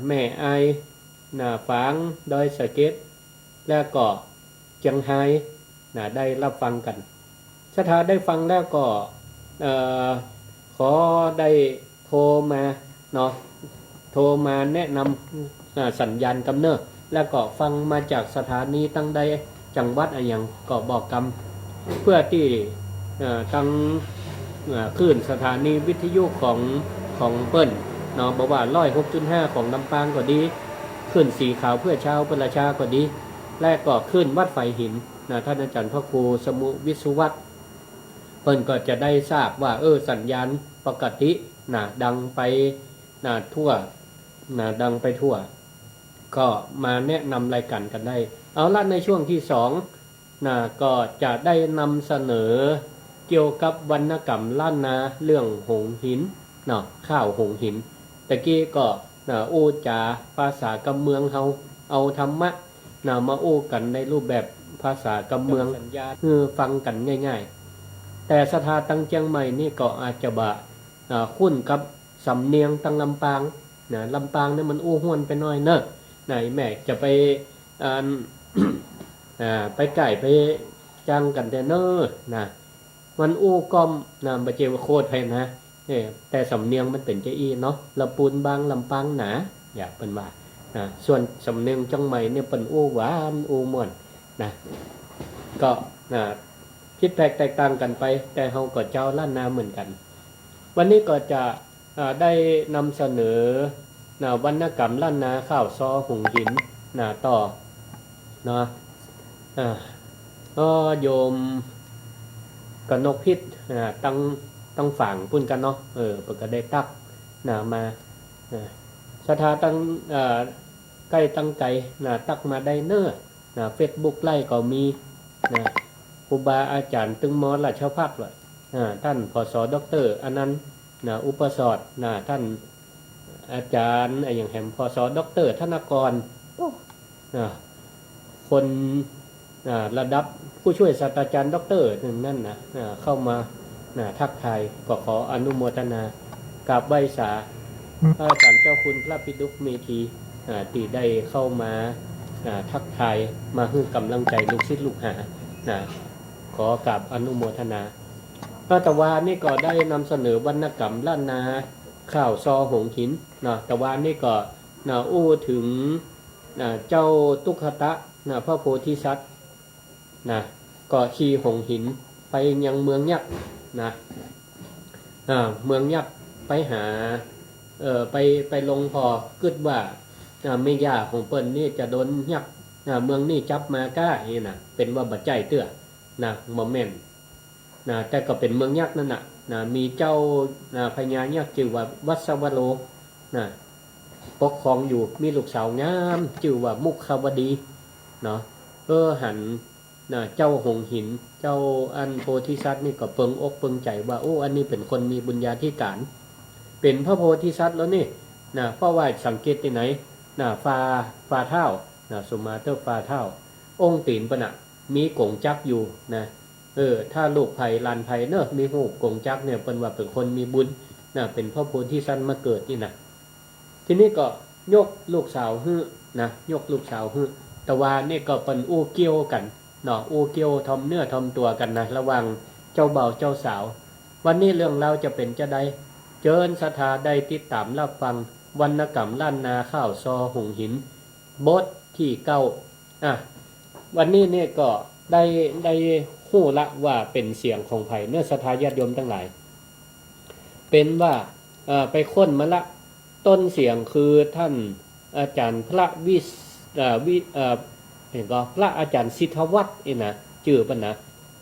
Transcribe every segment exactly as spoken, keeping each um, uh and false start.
แม่อาย นะ ฝางดอยสะเก็ด แล้วก็เจียงฮาย นะ ได้ฮับฟังกั๋น ศรัทธาได้ฟังแล้วก็ เอ่อ ขอได้โทรมาเนาะ โทรมาแนะนำ อ่า สัญญาณกำเนิด แล้วก็ฟังมาจากสถานีตังใดจังหวัดอะหยังก็บอกกำ เพื่อตี้ เอ่อ ตัง เอ่อ คลื่นสถานีวิทยุของ ของเปิ้นเนาะ บ่ว่าร้อยหกจุดห้าของลำปางก็ดี คลื่นสีขาวเพื่อชาวประชาก็ดี และก็คลื่นวัดฝายหินนะ ท่านอาจารย์พระครูสมุวิศวัตร เปิ้นก็จะได้ทราบว่า เออ สัญญาณปกตินะ ดังไปนะ ทั่วนะ ดังไปทั่ว ก็มาแนะนำรายการกั๋นได้ เอาละ ในช่วงที่สองนะ ก็จะได้นำเสนอเกี่ยวกับวรรณกรรมล้านนา เรื่องหงส์หินเนาะ ข้าวหงส์หิน ตะกี้ก็นะ อู้จ๋าภาษากำเมืองเฮา เอาธรรมะนะ มาอู้กั๋นในรูปแบบภาษากำเมือง สัญญาณหื้อฟังกั๋นง่ายๆ แต่ศรัทธาตังเจียงใหม่นี่ก็อาจจะบ่ อ่า คุ้นกับสำเนียงตังลำปางนะ ลำปางนี่มันอู้ห้วนไปหน้อยเนอะ นะ แม่จะไป อ่า อ่า ไปใก้ไปจั้งกั๋นแต๊เนอะนะ มันอู้ก้อมนะ บ่เจียวโคตรไปนะ เออ แต่สำเนียงมันเป๋นจาอี้เนาะ ละปูนบางลำปางหนา อย่าเปิ้นว่านะ ส่วนสำเนียงเจียงใหม่เนี่ยเปิ้นอู้หวานอู้ม่วนนะ ก็นะ ผิดแผกแตกต่างกั๋นไป แต่เฮาก็จาวล้านนาเหมือนกั๋น วันนี้ก็จะ อ่า ได้นำเสนอนะ วรรณกรรมล้านนาข้าวซอหงส์หินนะ ต่อเนาะ อ่า ก็โยมกนกพิษนะ ตัง ตังฝางปู๊นกั๋นเนาะ เออ เปิ้นก็ได้ตั๊กนะ มานะ ศรัทธาตัง เอ่อ ใก้ตังไก๋นะ ตั๊กมาได้เนอะนะ เฟซบุ๊กไลฟ์ก็มีนะ ครูบาอาจ๋ารย์ตึงมอราชภัฏว่ะ อ่า ต้าน ผส. ด็อกเตอร์ อนันต์ นะ อุปสอด นะ ต้านอาจ๋ารย์อะหยังแหม ผส. ด็อกเตอร์ ธนกร โอ้ นะ คน อ่า ระดับผู้ช่วยศาสตราจารย์ด็อกเตอร์นึ่งนั้นนะ อ่า เข้ามา นะ ทักทาย ก็ขออนุโมทนากราบไหว้สา พระอาจ๋ารย์เจ้าคุณพระปิดุกเมธี อ่า ตี้ได้เข้ามา อ่า ทักทาย มาหื้อก๋ำลังใจ๋ลูกศิษย์ลูกหา นะ ขอกราบอนุโมทนา อาตมานี่ก็ได้นำเสนอวรรณกรรมล้านนาข้าวซอหงส์หิน นะ อาตมานี่ก็ นะ อู้เถิง นะ เจ้าตุ๊กตะ นะ พระโพธิสัตว์ นะ ก็ขี่หงส์หินไปยังเมืองยักษ์นะ อ่า เมืองยักษ์ไปหา เอ่อ ไป ไปลงผ่อ กึ๊ดว่า อ่า แม่ย่าของเปิ้นนี่จะโดนยักษ์ อ่า เมืองนี่จับมาก้าอี้นะ เป๋นว่าบ่ใจ้เตื้อนะ บ่แม่น นะ แต่ก็เป๋นเมืองยักษ์นั่นน่ะ นะ มีเจ้า นะ พญายักษ์จื้อว่าวัสสวโร นะ ปกครองอยู่ มีลูกสาวงามจื้อว่ามุขาวดี เนาะ เออ หัน นะ เจ้าหงส์หิน เจ้าอันโพธิสัตว์นี่ก็เปิงอกเปิงใจ๋ว่า โอ้ อันนี้เป๋นคนมีบุญญาธิก๋าน เป๋นพระโพธิสัตว์แล้วนี่ นะ เพราะว่าสังเกตตี้ไหน นะ ฝ่า ฝ่าเท้า นะ สมมาเตอร์ฝ่าเท้า องค์ตี๋นเปิ้นน่ะ มีก๋งจักรอยู่นะ เออ ถ้าลูกใผหลานใผเนอะ มีฮูปก๋งจักรเนี่ย เปิ้นว่าเป๋นคนมีบุญนะ เป๋นพระโพธิสัตว์มาเกิดนี่นะ ทีนี้ก็ยกลูกสาวหื้อนะ ยกลูกสาวหื้อ แต่ว่านี่ก็เปิ้นอู้เกี่ยวกั๋นเนาะ อู้เกี่ยวถ่อมเนื้อถ่อมตั๋วกั๋นนะ ระหว่างเจ้าบ่าวเจ้าสาว วันนี้เรื่องราวจะเป๋นจาใด เจิญศรัทธาได้ติดต๋ามฮับฟัง วรรณกรรมล้านนาข้าวซอหงส์หิน บทตี้เก้า อ่ะ วันนี้เนี่ยก็ได้ ได้ฮู้ละว่าเป๋นเสียงของใผเนอะ ศรัทธาญาติโยมตังหลาย เป๋นว่า เอ่อ ไปค้นมาละ ต้นเสียงคือต้านอาจ๋ารย์พระวิส- เอ่อ วิ- เอ่อ เห็นก่อ พระอาจ๋ารย์สิทธวัฒน์นี่นะ จื้อเปิ้นนะ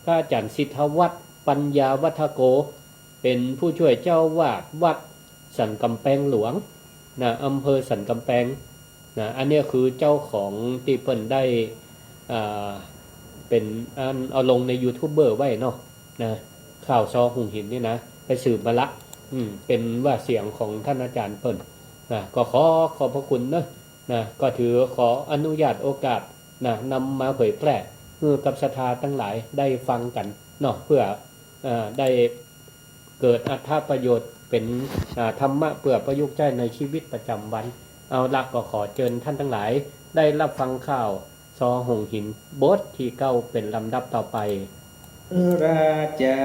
พระอาจ๋ารย์สิทธวัฒน์ ปัญญาวัฒโก เป๋นผู้ช่วยเจ้าอาวาสวัดสันก๋ำแปงหลวงนะ อำเภอสันก๋ำแปงนะ อันเนี้ยคือเจ้าของตี้เปิ้นได้ อ่า เป๋นอันเอาลงในยูทูบเบอร์ไว้เนาะนะ ข้าวซอหงส์หินนี่นะ ไปสืบมาละ อืม เป๋นว่าเสียงของต้านอาจ๋ารย์เปิ้นนะ ก็ขอขอบพระคุณเนอะนะ ก็ถือขออนุญาตโอกาสนะ นำมาเผยแพร่หื้อกับศรัทธาตังหลายได้ฟังกั๋นเนาะ เพื่อ เอ่อ ได้ เกิดอรรถประโยชน์เป๋น อ่า ธรรมะเปื้อประยุกต์ใจ๊ในชีวิตประจ๋ำวัน เอาละ ก็ขอเจิญท่านตังหลายได้ฮับฟังข่าวซอหงส์หินบทตี้เก้าเป๋นลำดับต่อไป ราชา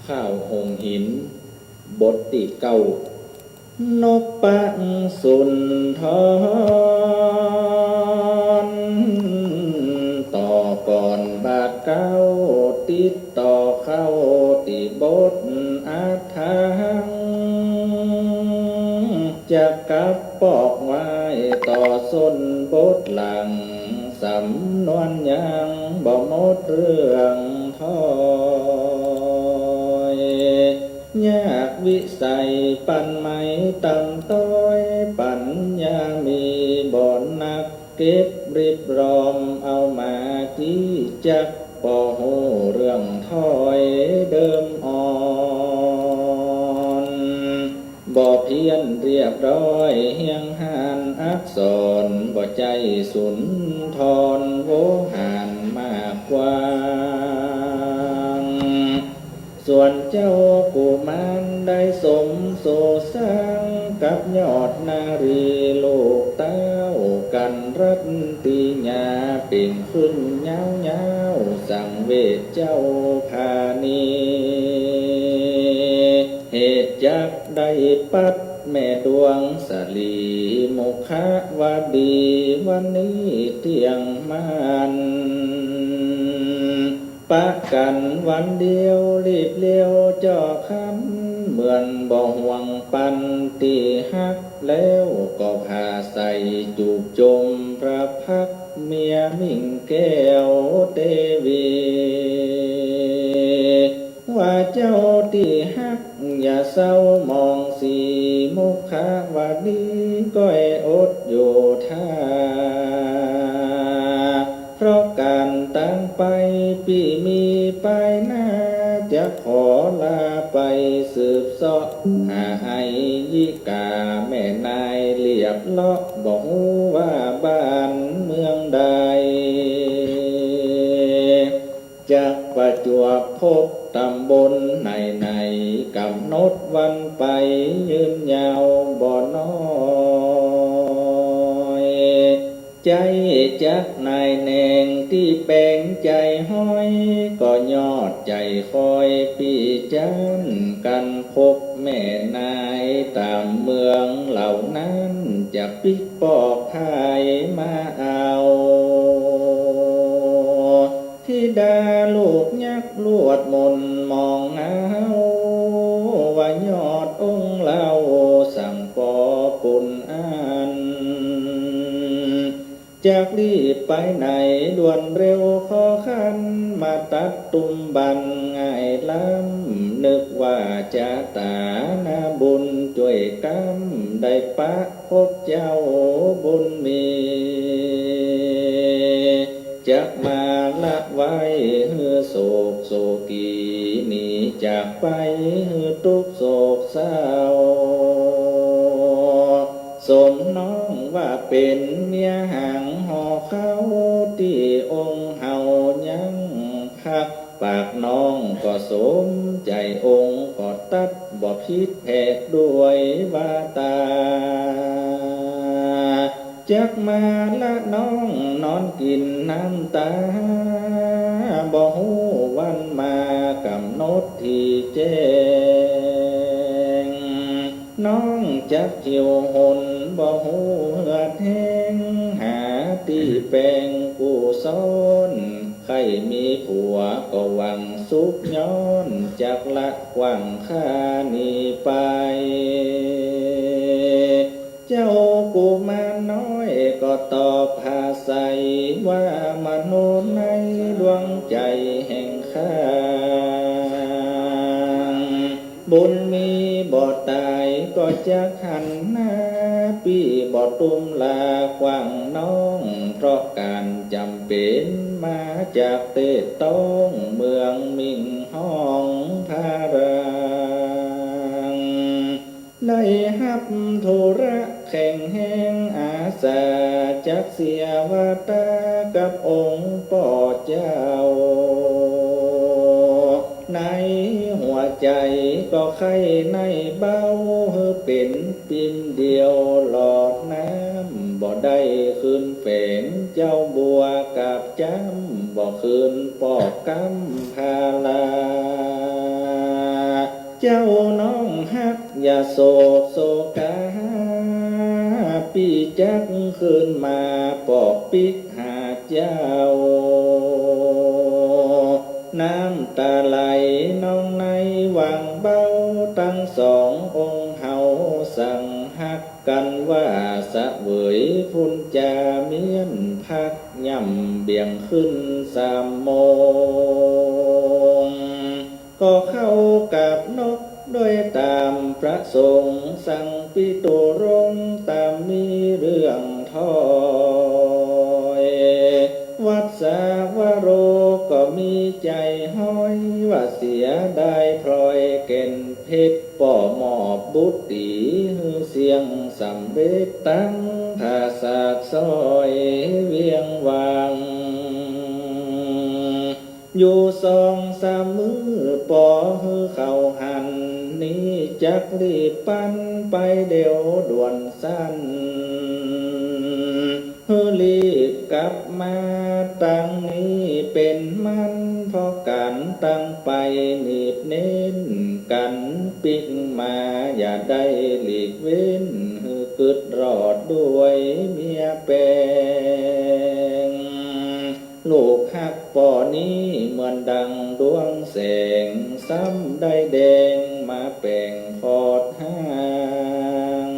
ข่าวหงส์หิน บทตี้เก้า นพสุนทร ต่อก่อนบาทเก๊า ติดต่อเข้าตี้บทอัฏฐัง จักกลับปอกไหว้ต่อส้นบทหลัง สำนวนยังบ่หมดเรื่องถ้อย ยากวิสัยปันไหมต่ำต้อย ปัญญามีบ่นัก เก็บริบรอมเอามาตี้ จักปอฮู้เรื่องถ้อยเดิมอ่อน บ่เพี้ยนเรียบร้อยเฮี้ยงฮ้านอักษร บ่ใจ้สุนทรโวหารมากกว้าง ส่วนเจ้ากุมารได้สมโสสัง กับยอดนารีลูกเต้า กั๋นรัตติยาเปล่งขึ้นยาวๆ สังเวชเจ้าพานี เหตุจักได้ปัดแม่ดวงสลี มุขวดีวันนี้เตี้ยงมัน ปะกั๋นวันเดียวรีบเลี้ยวเจาะคำ เหมือนบ่ห่วงปันตี้ฮัก แล้วก็ผ่าใส่จูบจมพระพักตร์เมียมิ่งแก้วเตวี ว่าเจ้าตี้ฮัก อย่าเศร้ามองสี มุขวดีก้อยอดโยธา เพราะก๋านตางไปปี้มีปายหน้า จะขอลาไปสืบเซาะ หาไอยิกาแม่นายเลียบเลาะ บ่ฮู้ว่าบ้านเมืองใด จักประจวบพบต๋ำบลไหนๆ ก๋ำหนดวันไปยืนยาวบ่น้อย ใจ้จักนายแนงตี้แป๋งใจ๋ฮ้อย ก็ยอดใจ๋คอยปี้จั้น กั๋นพบแม่นายต๋ามเมืองเหล่านั้น จะปิ๊กปอกพายมาเอา ธิดาลูกยักษ์ลวดมนมองเอา ว่ายอดองค์เหล่าสั่งปอปุณอัน จักรีบไปไหนด่วนเร็วขอคัน มาตัดตุ้มบันง่ายล้ำ นึกว่าจะตานาบุญจ้วยกำ ได้ปะพบเจ้าบุญมี จักมาละไว้หื้อโศกโศกี หนีจากไปหื้อตุ๊กข์โศกเศร้า สมน้องว่าเป๋นเมียหางห่อข้าว ตี้องค์เฮายังพัก ปากน้องก็สมใจ๋องค์ก็ตัด บ่ผิดแผกด้วยวาตา จักมาละน้องนอนกิ๋นน้ำตา บ่ฮู้วันมากำหนดตี้แจ้ง น้องจักหิวหนบ่ฮู้เหือดแฮง หาตี้แป๋งกู้ซ้อน ใค่มีผัวก็หวังสุขย้อน จักละขว้างข้าหนีไป เจ้ากุมารน้อยก็ตอบผาใส ว่ามโนในดวงใจ๋แห่งข้า บุญมีบ่ต๋ายก็จักหันหน้า ปี้บ่ตุ้มลาขว้างน้อง เพราะก๋านจ๋ำเป๋น มาจากเต๊ะต๊องเมืองมิ่งฮ้องพระรัง ได้ฮับธุระแข็งแฮงอาสา จักเสียวาตากับองค์ป้อเจ้า ในหัวใจ๋ก็ใค่ในเบ้า หื้อเป๋นปิมเดียวหลอดน้ำ บ่ได้คืนแฝงเจ้าบัวกาบจ้ำ บ่คืนปอกกำพาลา เจ้าน้องฮักอย่าโศกโศกา ปี้จักคืนมาปอกปิ๊กหาเจ้า น้ำต๋าไหลน้องในหว่างเบ้า ตังสององค์เฮาสังฮักกั๋นว่า เสวยพุ้นจาเมี้ยน พักย่ำเบี่ยงขึ้นสามโมง ก็เข้ากราบนบด้วยต๋ามประสงค์ สังปิตุรงค์ต๋ามมีเรื่องถ้อย วัสสาวโรก็มีใจ๋ฮ้อย ว่าเสียดายพลอยแก่นเพชร ป้อมอบบุตรีหื้อเสี้ยงสำเร็จ ตังผาสาทซอยเวียงวัง อยู่สองสามมื้อปอหื้อเขาหัน นี้จักรีบปันไปเดี๋ยวด่วนสั้น หื้อรีบกลับมาตังนี้เป๋นมัน เพราะก๋านตังไปหนีบเน้น กั๋นปิ๊กมาอย่าได้หลีกเว้น หื้อกึ๊ดรอดด้วยเมียแป๋ง ลูกฮักป้อนี้เหมือนดังดวงแสง ซ้ำได้แดงมาแป๋งขอดห่าง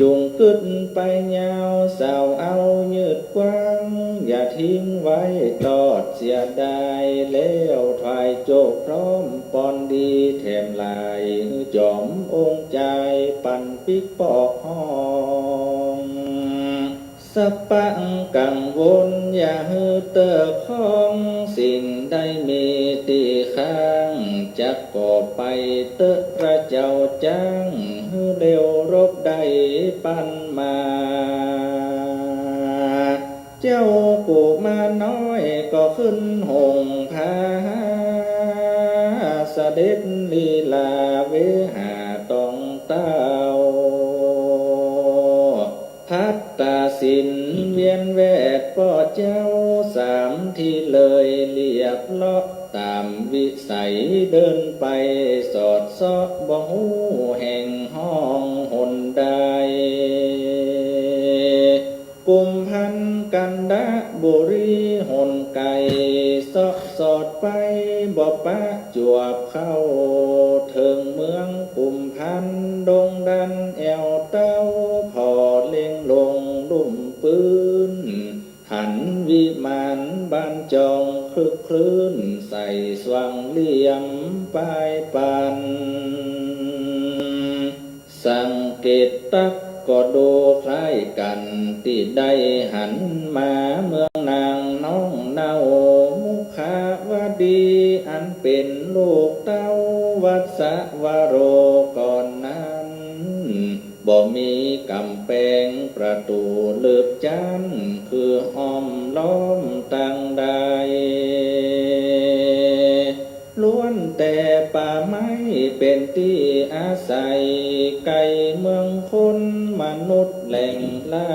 จุ่งกึ๊ดไปยาวสาวเอายืดกว้าง อย่าทิ้งไว้ตอดเสียดาย แล้วถวายโจกพร้อมปอนดีแถมหลาย หื้อจ๋อมองค์จายปันปิ๊กปอกฮ้อง สะปะกังวลอย่าหื้อเต๊อะข้อง สิ่งใดมีตี้ข้าง จักก็ไปเต๊อะพระเจ้าจ้าง หื้อเร็วรบได้ปันมา เจ้ากุมารน้อยก็ขึ้นห่มผ้า เสด็จลีลาเวหาตองเต้า พัดตาสินเวียนแวดป้อเจ้า สามทีเลยเรียบเลาะ ต๋ามวิสัยเดินไปสอดเซาะ บ่ฮู้แห่งห้องหนใด กุมภัณฑ์กันดะบุรีหนไก๋ เซาะสอดไปบ่ปะจวบเข้า เถิงเมืองกุมภัณฑ์ดงดันแอ่วเต๊า ผ่อเล็งลงลุ่มปื๊น หันวิมานบ้านจองคลึกคลื้น ใส่สว่างเหลี่ยมปายปัน สังเกตตักก็ดูคล้ายกั๋น ตี้ได้หันมาเมืองนางน้องเนา มุขาวดีอันเป๋นลูกเต้า วัสสาวโรก่อนนั้น บ่มีก๋ำแปงประตู๋ลึกจั้น คือห้อมล้อมตังใด ล้วนแต่ป่าไม้เป๋นตี้อาศัย ไก๋เมืองคนมนุษย์แหล่งล่า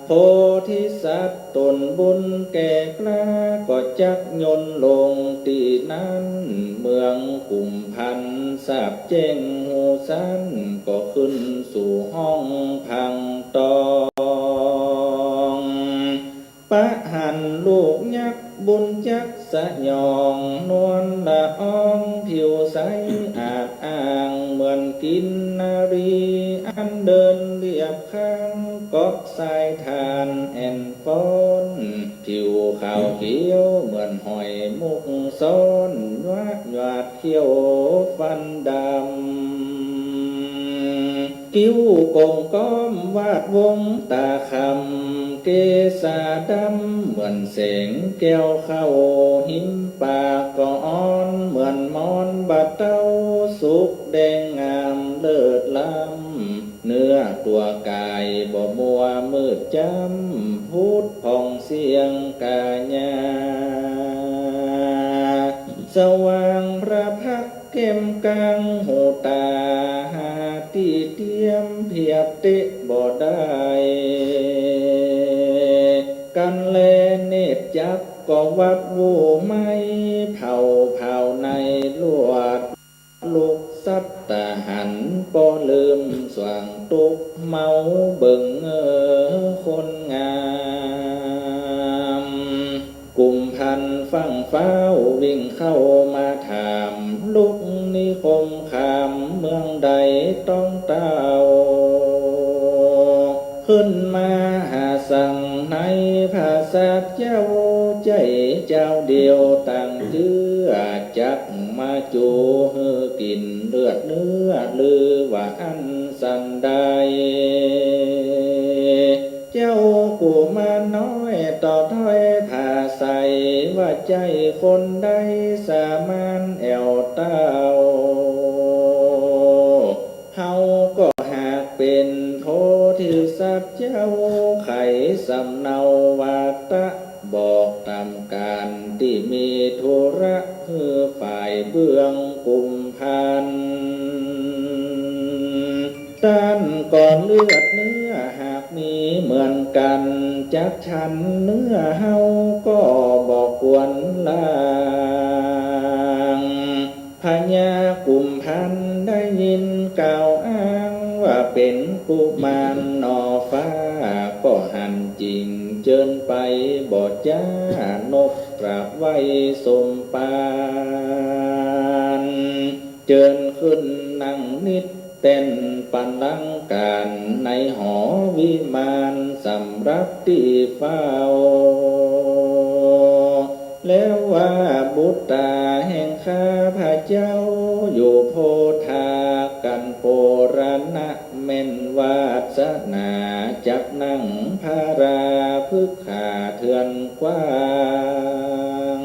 โพธิสัตว์ต๋นบุญแก่กล้า ก็จักยนต์ลงตี้นั้น เมืองกุมภัณฑ์ทราบแจ้งฮู้สั้น ก็ขึ้นสู่ห้องพังตอง ปะหันลูกยักษ์บุญจักสยอง นวลละอองผิวใสอาจอ่าง เหมือนกินนารีอันเดินเรียบข้าง เกาะสายทานแอ่นฟ้อน ผิวขาวเขียวเหมือนหอยมุกซ้อน หยวาดหยวาดเขี้ยวฟันดำ คิ้วโก่งก้อมวาดวงต๋าคำ เกศาดำเหมือนแสงแก้วเข้า หิมปากก็อ่อนเหมือนหมอนบ่าเต๊า สุกแดงงามเลิศล้ำ เนื้อตั๋วก๋ายบ่มัวมืดจ๊ำ ผุดผ่องเสี้ยงกาญา สว่างพระพักตร์แก้มก๋างหูต๋า หาตี้เตียมเปียบเต๊บ่ได้ กั๋นแลเนตรจับก็วับวู่ไหม้ เผาผาวในลวด ลุกสัตตาหาร ป้อลืมสว่างตุ๊ก เมาเบิ่งเงอคนงาม กุมภัณฑ์ฟั่งฟ้าววิ่งเข้ามาถาม ลุกนิคมคามเมืองใดต้องเต้า ขึ้นมาหาสังในผาสาทเจ้า ใจ้เจ้าเดียวต่างจื้อ จักมาจู๋หื้อกิ๋นเลือดเนื้อ ลือว่าอั้นสันใด เจ้ากุมารน้อยต่อถ้อยผาใส ว่าใจ้คนใดสมานแอ่วเต้า เฮาก็หากเป๋นโพธิสัตว์เจ้า ไขสำเนาวาตะ บอกต๋ามก๋านตี้มีธุระ หื้อฝ่ายเบื้องกุมภัณฑ์ ต้านก็เลือดเนื้อหากมีเหมือนกั๋น จักฉันเนื้อเฮาก็บ่ควรลาง พญากุมภัณฑ์ได้ยินกล่าวอ้าง ว่าเป๋นกุมารหน่อฟ้า ก็หันจิ่งเจิญไปบ่จ๊า นบกราบไหว้สมปาน เจิญขึ้นนั่งนิดแต้นปัลลังก์ก๋าน ในหอวิมานสำหรับตี้เฝ้า แล้วว่าบุตราแห่งข้าพเจ้า อยู่โพธากั๋นโปรณะ แม่นวาสนา จักนั่งพาราพฤกขาเถื่อนกว้าง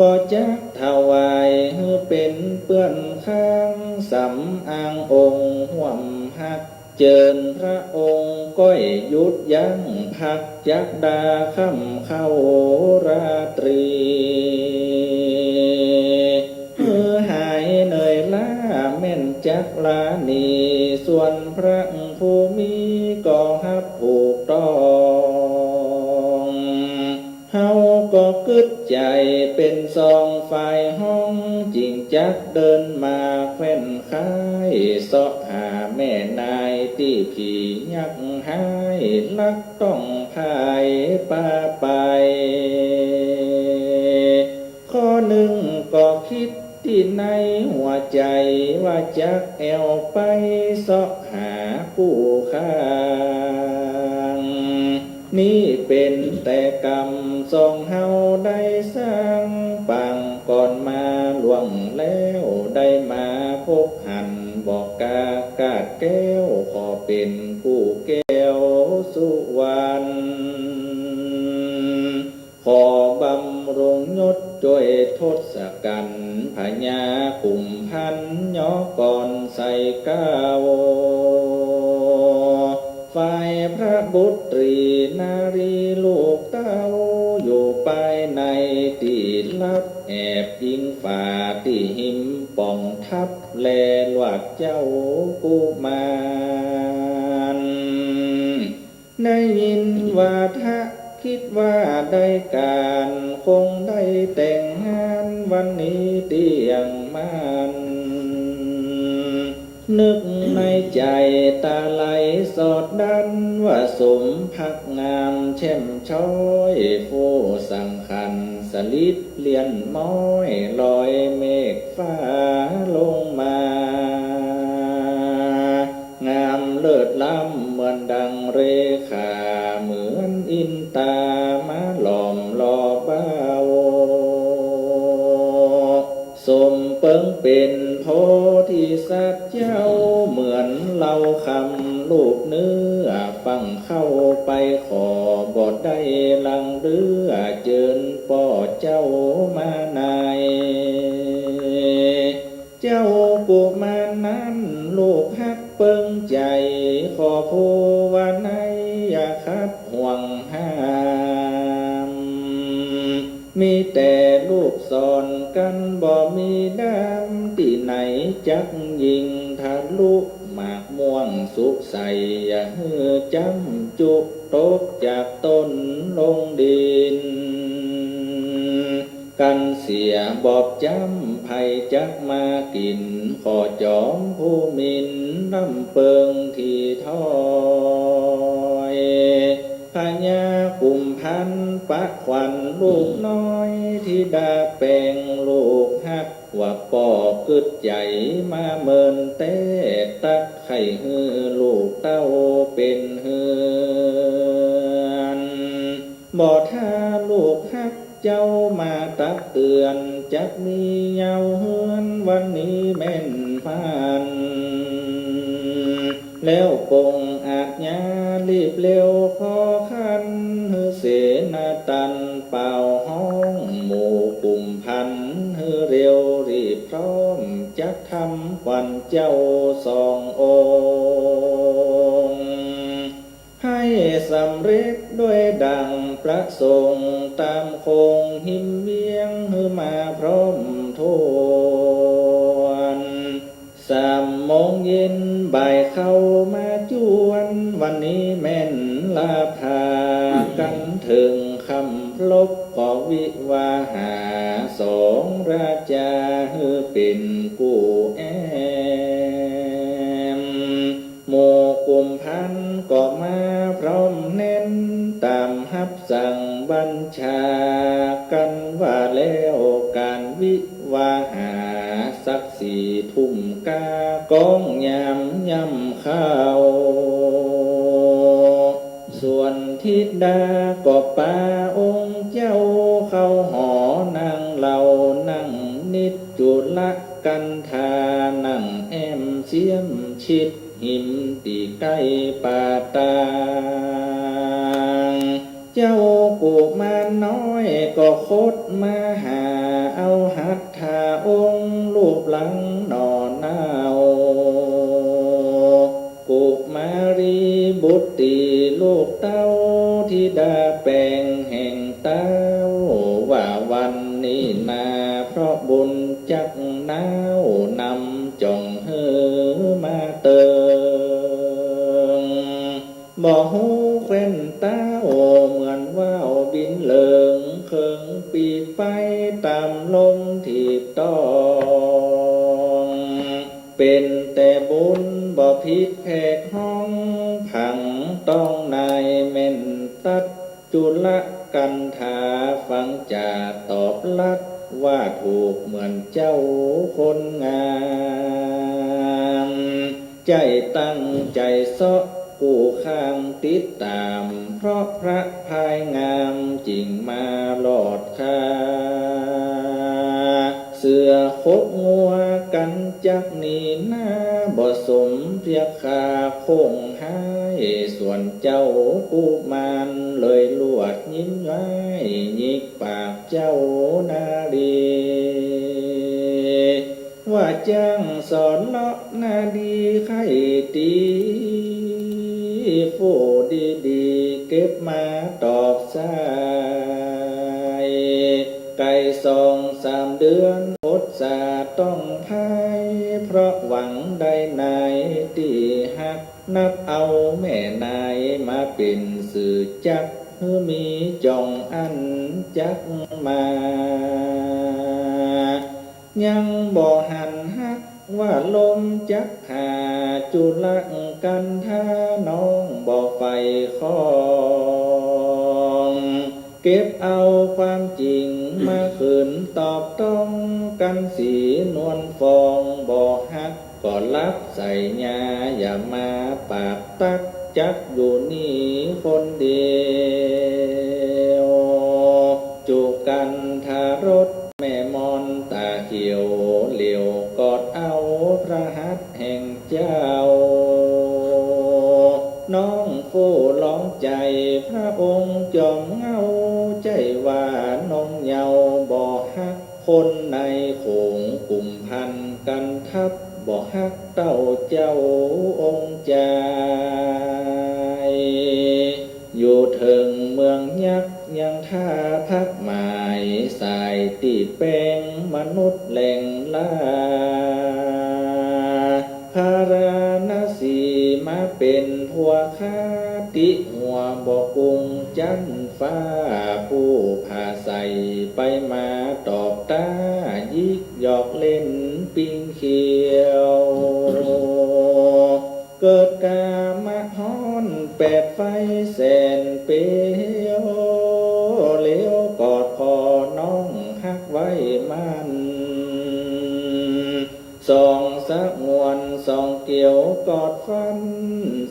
ก็จักถวายหื้อเป๋นเปื้อนข้าง สำอางองค์ฮ่วมฮัก เจิญพระองค์ก้อยหยุดยั้ง พักจักดาค่ำเข้าราตรี หื้อหายเหนื่อยล้าแม่นจักลาหนี ส่วนพระผู้มีก็ฮับถูกต้อง เฮาก็กึ๊ดใจ๋เป๋นสองฝ่ายฮ้อง จิ่งจักเดินมาแคว่นค้าย เซาะหาแม่นายตี้ผียักษ์ฮ้าย ลักต้องผายปาไป ข้อนึ่งก็กึ๊ดตี้ในหัวใจ๋ ว่าจักแอ่วไปเซาะหากู้ข้าง นี้เป๋นแต่กรรมสองเฮาได้สร้าง ปางก่อนมาล่วงแล้ว ได้มาพบหัน บอกกากาดแก้ว ขอเป๋นกู้แก้วสุวรรณ ขอบำรุงยศจ้วยทศกัณฐ์ พญากุมภัณฑ์ยอก่อนใส่เกล้า ฝ่ายพระบุตรีนารีลูกเต้า อยู่ภายในตี้ลับแอบอิงฝาตี้หิมป่องทับ แลลวาดเจ้ากุมาร ได้ยินวาทะกึ๊ดว่าได้ก๋าน คงได้แต่งงานวันนี้เตี้ยงมัน นึกในใจ๋ตาไหลสอดดั้น ว่าสมพระงามแช่มช้อย ผู้สังขันสลิดเลี่ยนม้อย ลอยเมฆฟ้าลงมา งามเลิศล้ำเหมือนดังเรขา เหมือนอินตามาหลอมหล่อเบา สมเปิงเป๋นโพ โพธิสัตว์เจ้าเหมือนเหล้าคำลูกเนื้อ ฟังเข้าไปขอบ่ได้หลั่งเรือ เจิญป้อเจ้ามาใน เจ้ากุมารนั้นลูกฮักเปิงใจ๋ ขอผู้ว่าในอย่าขัดห่วงห้าม มีแต่ลูกสอนกั๋นบ่มีด้าม ตี้ไหนจักยิ่งทะลุหมากม่วงสุขใส อย่าหื้อจ๊ำจุกตกจากต้นลงดิน กั๋นเสียบอบจ๊ำใผจักมากิ๋น ขอจอมผู้หมิ่นร่ำเปิงถี่ถ้อย พญากุมภัณฑ์ปะขวัญลูกน้อย ธิดาแปงลูกฮัก ว่าป้อกึ๊ดใจ๋มาเมินแต๊ ตักใค่หื้อลูกเต้าเป๋นเฮือน บ่ถ้าลูกฮักเจ้ามาตักเตือน จักมีเย้าเฮือนวันนี้แม่นพลัน แล้วปงอาชญารีบเร็วขอคัน หื้อเสนาตันเป่าฮ้องหมู่กุมภัณฑ์ หื้อเร็วรีบพร้อมจักทำขวัญเจ้าสององค์ ให้สำเร็จด้วยดั่งประสงค์ ต๋ามโขงฮิมเวียงหื้อมาพร้อมถ้วน สามโมงเย็นบ่ายเข้ามาจวน วันนี้แม่นลาพากั๋นเถิงค่ำพลบ ก็วิวาหาสองราจา หื้อเป๋นกู้แอ้ม หมู่กุมภัณฑ์ก็มาพร้อมแน่น ต๋ามฮับสั่งบัญชากั๋นว่าแล้ว ก๋านวิวาหาสักสี่ทุ่มก้า ก้องยามย่ำค่ำ ส่วนธิดาก็ปาองค์เจ้าเข้าหอนั่งเล่านั่งนิด จุลกัณฑานั่งแอ้มเสี้ยมชิด หิมตี้ใก้ป่าตาง เจ้ากุมารน้อยก็คดมาหา เอาหัตถาองค์ลูบหลังหน่อเนา กุมารีบุตรีลูกเต้า ธิดาแปงแห่งเต้า ว่าวันนี้นาเพราะบุญจักหนาว นำจ่องหื้อมาเติง บ่ฮู้แคว่นเต้าเหมือนว่าวบินเลิง เคิงปีไปต๋ามลมถีบต้อง เป๋นแต่บุญบ่ผิดแผกฮ้อง ผังต้องนายแม่นตั๊ด จุลกัณฑาฟังจ๋าตอบลัด ว่าถูกเหมือนเจ้าคนงาม ใจ้ตั้งใจ๋เซาะกู้ข้างติดต๋าม เพราะพระพายงามจิ่งมารอดคา เสือคบงัวกั๋นจักหนีหน้า บ่สมเปียกคาคงฮ้าย ส่วนเจ้ากุมารเลยลวดยิ้มย้าย หยิกปากเจ้านารี ว่าจ้างสอนเลาะนาดีใค่ตี๋ ฟู่ดีๆ เก็บมาตอบสาย ไก่สองสามเดือนอดสาต้องพาย เพราะหวังได้นายตี้ฮัก นับเอาแม่นายมาเป๋นสื่อจัก หื้อมีจ่องอั้นจักมา ยังบ่หันฮักว่าลมจักหา จุลกัณฑาน้องบ่ใฝ่คอง เก็บเอาความจริงมาคืนตอบต้อง กัณฑ์ศรีนวลฟอง บ่ฮักก็ลับใส่ยา อย่ามาปากตั๊ก จักอยู่นี่คนเดียว จุกันทารสแม่มอนต๋าเขียว เหลียวกอดเอา เจ้า น้องเฝ้าลองใจ๋พระองค์จอมเหง้า ใจ้ว่านงเยาว์บ่ฮักคนในโขง กุมภัณฑ์กัณฑัพย์บ่ฮักเต้าเจ้าองค์จาย อยู่เถิงเมืองยักษ์ยังถ้าพักหมาย สายตี้แป้งมนุษย์แหล่งล่า พาราณสีมาเป๋นผัวข้า ตี้หัวบ่อกุ้งจั๊นฟ้า ผู้ผาใสไปมาตอบต้า หยิกหยอกเล่นปิ้งเขียว เกิดก๋ามะฮ้อนแปดไฟแสนเปียว เหลียวกอดคอน้องฮักไว้มั่น สองสงวนสองเกี่ยวกอดฟัน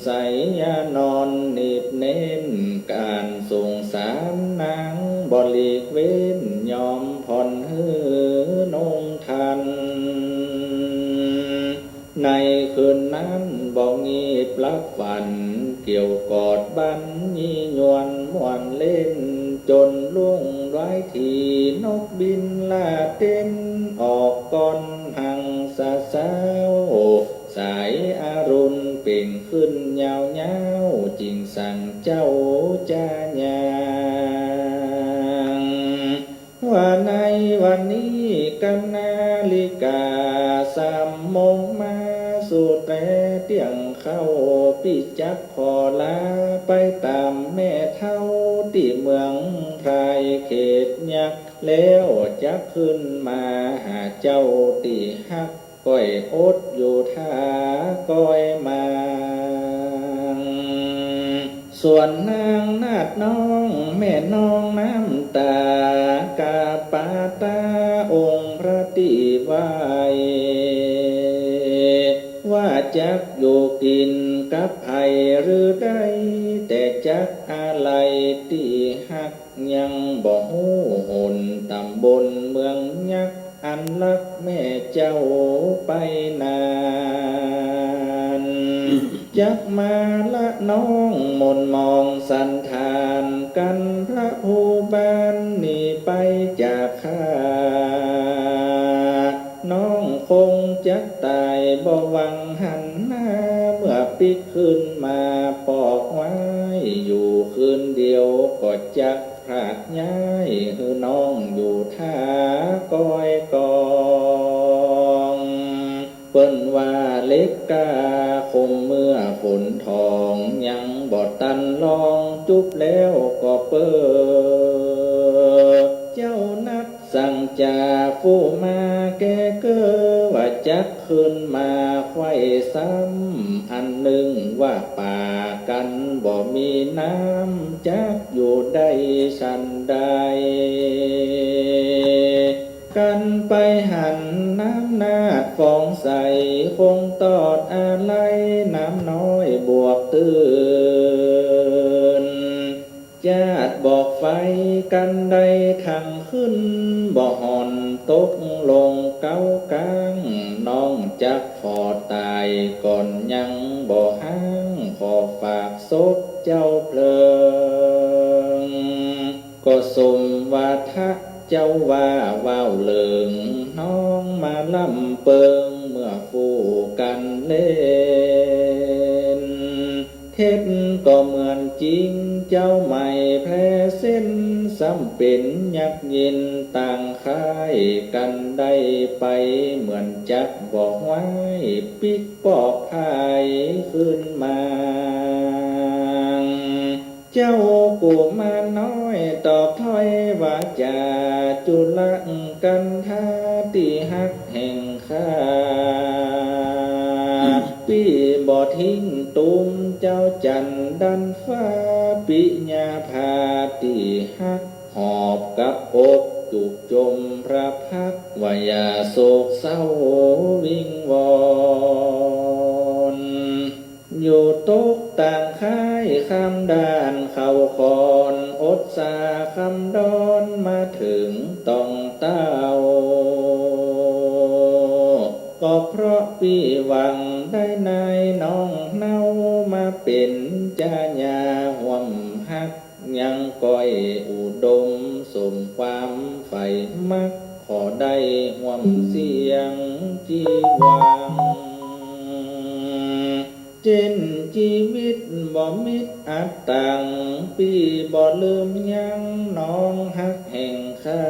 ใส่ยานอนนิบเน้น ก๋านสงสารนางบ่หลีกเว้น ยอมผ่อนหื้อนงทัน ในคืนนั้นบ่งีบหลับฝัน เกี่ยวกอดบั้นยี่ยวนม่วนเล่น จ๋นรุ่งหลายถี่นกบินล่าเต้น ออกก่อนหังสาเซ้า สายอรุณเป่งขึ้นยาวๆ จึงสั่งเจ้าจายาง ว่าในวันนี้กัณณาริกา สามโมงมาสู่แต๊เตี้ยงเข้า ปี้จักขอลาไปต๋ามแม่เฒ่าตี้เมืองไพรเขตยักษ์ แล้วจักขึ้นมาหาเจ้าตี้ฮัก ก้อยอดอยู่ถ้าก้อยมาง ส่วนนางนาฏน้องแม่น้องน้ำตา กราบปาต้าองค์พระตี้ไหว้ ว่าจักอยู่กิ๋นกับใผหรือใด แต่จักอาลัยตี้ฮัก ยังบ่ฮู้หนต๋ำบลเมืองยักษ์ อันฮักแม่เจ้าไปนาน จักมาละน้องหม่นหมองสันฐาน กั๋นพระภูบาลหนีไปจากข้า น้องคงจักต๋ายบ่หวังหันหน้า เมื่อปิ๊กขึ้นมาปอกไว้ อยู่คืนเดียวก็จักพรากย้าย หื้อน้องอยู่ถ้าก้อยกอง เปิ้นว่าเหล็กกล้าคมเมื่อฝนทอง ยังบ่ตันลองจุบแล้วก็เปอ เจ้านัดสั่งจ่าฟู่มาแก้เก้อ ว่าจักขึ้นมาไขว้ซ้ำอันนึ่ง ว่าป่ากั๋นบ่มีน้ำ จักอยู่ได้ฉันใด กั๋นไปหันน้ำนาฏฟองใส คงตอดอาลัยน้ำน้อยบวกตื่น จาดบอกไฟกั๋นได้ทั้งคืน บ่ห่อนตกลงเก๊ากลาง น้องจักขอต๋ายก่อนยังบ่ฮ้าง ขอฝากศพเจ้าเพลิง ก็สมวาทะเจ้าว่าว้าวเหลิง น้องมาล่ำเปิงเมื่อฟู่กั๋นเล่น เท็จก็เหมือนจริงเจ้าไม่แพ้เส้น ซ้ำเป๋นยักษ์เย็นต่างค่ายกั๋นได้ไป เหมือนจักบ่ไหวปิ๊กปอกพายคืนมา เจ้ากุมารน้อยตอบถ้อยวาจา จุลกัณฑาตี้ฮักแห่งข้า ปี้บ่ทิ้งตูมเจ้าจั๋นดันฟ้า ปิยาภาตี้ฮักหอบกับอกจุกจมพระพักตร์ ว่าอย่าโศกเศร้าวิงวอน อยู่ตกต่างค่ายข้ามด่านเขาคอน อดสาคำดอนมาเถิงต่องเต้า ก็เพราะปี้หวังได้ใน เป๋นจาญาฮ่วมฮัก ยังก้อยอุดมสมความใฝ่มัก ขอได้ฮ่วมเสี้ยงจีวัง เจ้นจีวิตบ่มิดอัดตัง ปี้บ่ลืมยั้งน้องฮักแห่งข้า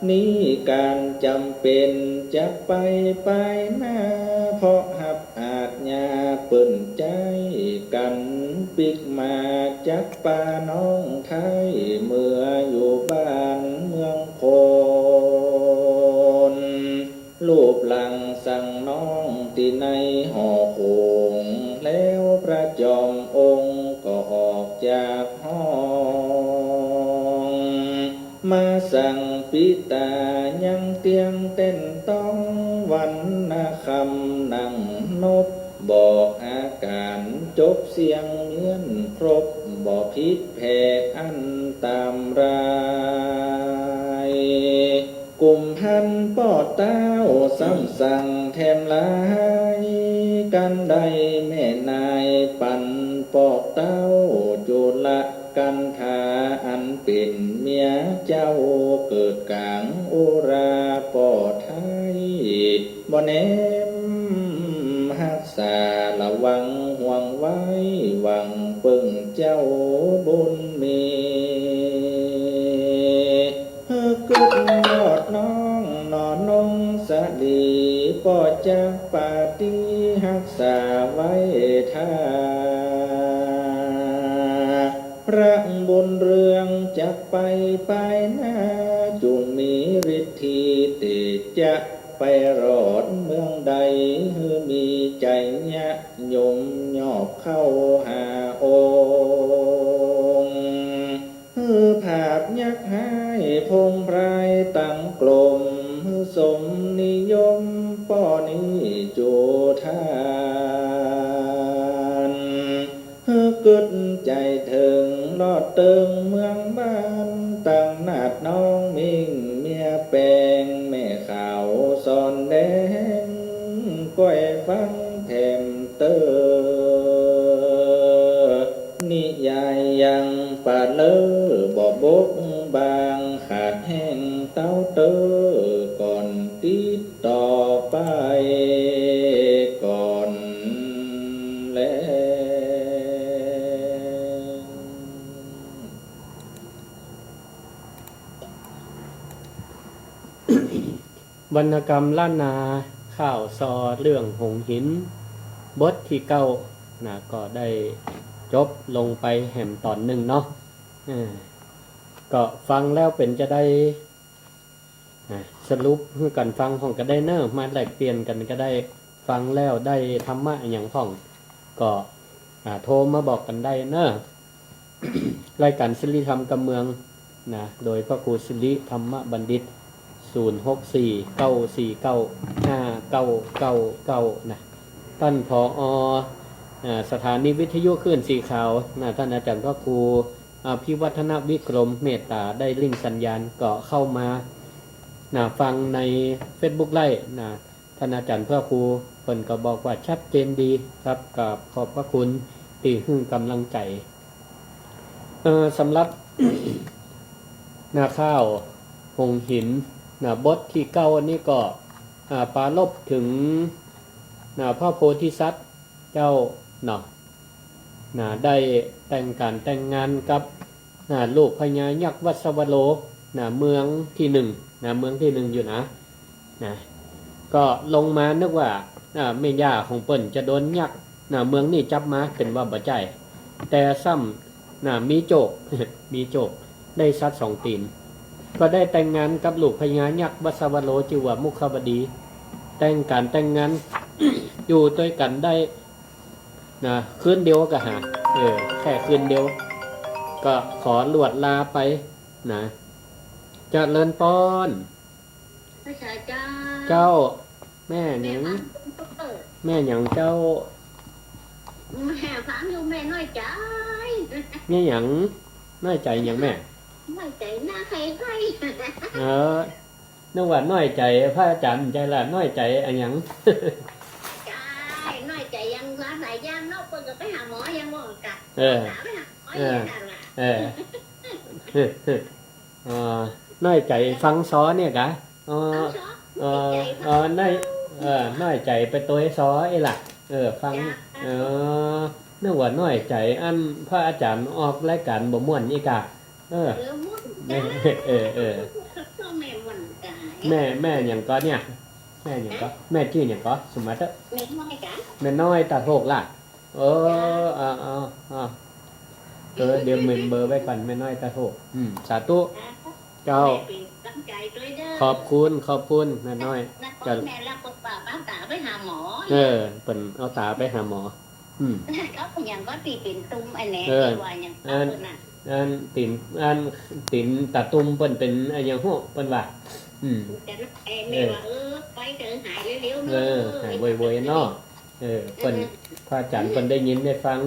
นี้ก๋านจ๋ำเป๋นจักไปปายหน้า เพราะฮับอาจญาเปิ้นใจ๊กั๋น ปิ๊กมาจักปาน้องไท้ เมืออยู่บ้านเมืองคน ลูบหลังสั่งน้องตี้ในหอโขง แล้วพระจอมองค์ก็ออกจากห้อง มาสั่งปิตายังเตียงเต้นต้อง วันนาคำนั่งนบ บอกอาก๋านจบเสี้ยงเมี้ยนครบ บ่ผิดแผกอันต๋ามราย กุมภัณฑ์ป้อเต้าซ้ำสั่งแถมหลาย กันได้แม่นายปั๋นปอกเต้า จุลกันธาอันเป๋นเมียเจ้า เกิดก๋างอุราป้อไท้ บ่แหนมฮักษาระวังห่วงไว้ หวังเปิ้งเจ้าบุญมี หื้อกึ๊ดยอดน้องหน่อนงสะหลี ป้อจักปาตี้ฮักษาไว้ถ้า พระบุญเรืองจักไปปายหน้า จุ่งมีฤทธีเตจะไปรอดเมืองใด หื้อมีใจ๋ญาติโยมยอบเข้าหาองค์ หื้อผาบยักษ์ฮ้ายพงพรายตังกลม หื้อสมนิยมป้อนี้จุท่าน หื้อกึ๊ดใจ๋เถิงลอดเติงเมืองบ้าน ตังนาดน้องมิ่งเมียแปง แม่ขาวสอนแดง ก้อยฟังแถมเต๊อ นิยายยังปะเล้อบ่บกบาง ขาดแห้งเต้าเต๊อก่อน ติดต่อไปก่อนแล วรรณกรรมล้านนา ข้าวซอเรื่องหงส์หิน บทตี้เก้า นะ ก็ได้จบลงไปแหมต๋อนนึ่งเนาะ เออ ก็ฟังแล้วเป๋นจาใด นะ สรุปหื้อกั๋นฟังพ่องก็ได้เน่อ มาแลกเปลี่ยนกั๋นก็ได้ ฟังแล้วได้ธรรมะอะหยังพ่อง ก็ อ่า โทรมาบอกกั๋นได้เน่อ รายก๋านสิริธรรมกำเมือง นะ โดยพระครูสิริธรรมบัณฑิต ศูนย์ หก สี่ เก้า สี่ เก้า ห้า เก้า เก้า เก้า นะ ต้าน ผอ อ่า สถานีวิทยุคลื่นสีขาว นะ ต้านอาจ๋ารย์พระครู อภิวัฒนวิกรมเมตต๋า ได้ลิงก์สัญญาณ ก็เข้ามา นะ ฟังในเฟซบุ๊กได้ นะ ต้านอาจ๋ารย์พระครูเปิ้นก็บอกว่าชัดเจนดีครับ กราบขอบพระคุณตี้หื้อกำลังใจ๋ เอ่อ สำหรับ นะ ข้าวหงส์หิน นะ บทตี้เก้าอันนี้ก็ อ่า ปรารภเถิง นะ พระโพธิสัตว์เจ้าเนาะ นะ ได้แต่งก๋านแต่งงานกับ นะ ลูกพญายักษ์วัสสวโล นะ เมืองตี้นึ่ง นะ เมืองตี้นึ่งอยู่นะ นะ ก็ลงมานึกว่า อ่า แม่ย่าของเปิ้นจะโดนยักษ์ นะ เมืองนี้จับมา เป๋นว่าบ่ใจ้ แต่ซ้ำ นะ มีโจค มีโจค ได้สัตว์สองตี๋น ก็ได้แต่งงานกับลูกพญายักษ์วัสสวโล จื้อว่ามุขวดี แต่งก๋านแต่งงาน อยู่ตวยกั๋นได้ นะ คืนเดียวก็หา เออ แค่คืนเดียว ก็ขอลวดลาไป นะ เจริญปอน พระเจ้า เจ้า แม่หยัง แม่ฟัง แม่หยังเจ้า แม่ฟังอยู่ แม่น้อยใจ๋ แม่หยัง น้อยใจ๋หยังแม่ น้อยใจ๋หน้าใครๆ เออ นึกว่าน้อยใจ๋พระอาจ๋ารย์ บ่ใจ้ละ น้อยใจ๋อะหยัง ใจ้ น้อยใจ๋ยัง ก็ไปหาหมอยังบ่กะ เออ หาไปหาหมอ เออ ยังกะว่า เออ เออ น้อยใจ๋ฟังซอเนี่ยกะ อ๋อ ฟังซอ เออ น้อยใจ๋ฟัง เออ น้อย เออ น้อยใจ๋ไปตวยซอเอ้ยล่ะ เออ ฟัง จ้ะ เออ นึกว่าน้อยใจ๋อันพระอาจ๋ารย์ออกรายก๋านบ่ม่วนอีกอะ เออ เออ ม่วน เออ เออ เออ แม่ม่วนกะ แม่ แม่หยังก่อเนี่ย แม่หยังก่อ ฮะ แม่จื้อหยังก่อ สมมาเต๊อะ แม่น้อยกะ แม่น้อยตาโทกล่ะ เออ เออ เออ เออ เดี๋ยวเมมเบอร์ไว้ก่อน แม่น้อยตาโทก อืม สาธุ เจ้า แม่เป๋นกำลังใจ๋ตวยเด้อ ขอบคุณ ขอบคุณ แม่น้อย นะ เจ้า แม่ละก็ว่าป้าต๋าไปหาหมอ เออ เปิ้นเอาต๋าไปหาหมอ อืม เขาหยังก็ตี้เป๋นตุ่มอันแหละ เออ ตี้ว่าหยัง อัน เปิ้นน่ะ อันตี๋น อันตี๋นต๋าตุ่มเปิ้นเป๋นอะหยังฮู้ เปิ้นว่า อืม แต่แม่ว่า เออ เออ ไปเถอะ หายเร็วๆ เนอะ เออ หายไวๆ เนาะ เออ เปิ้น เออ พระอาจ๋ารย์เปิ้นได้ยินได้ฟัง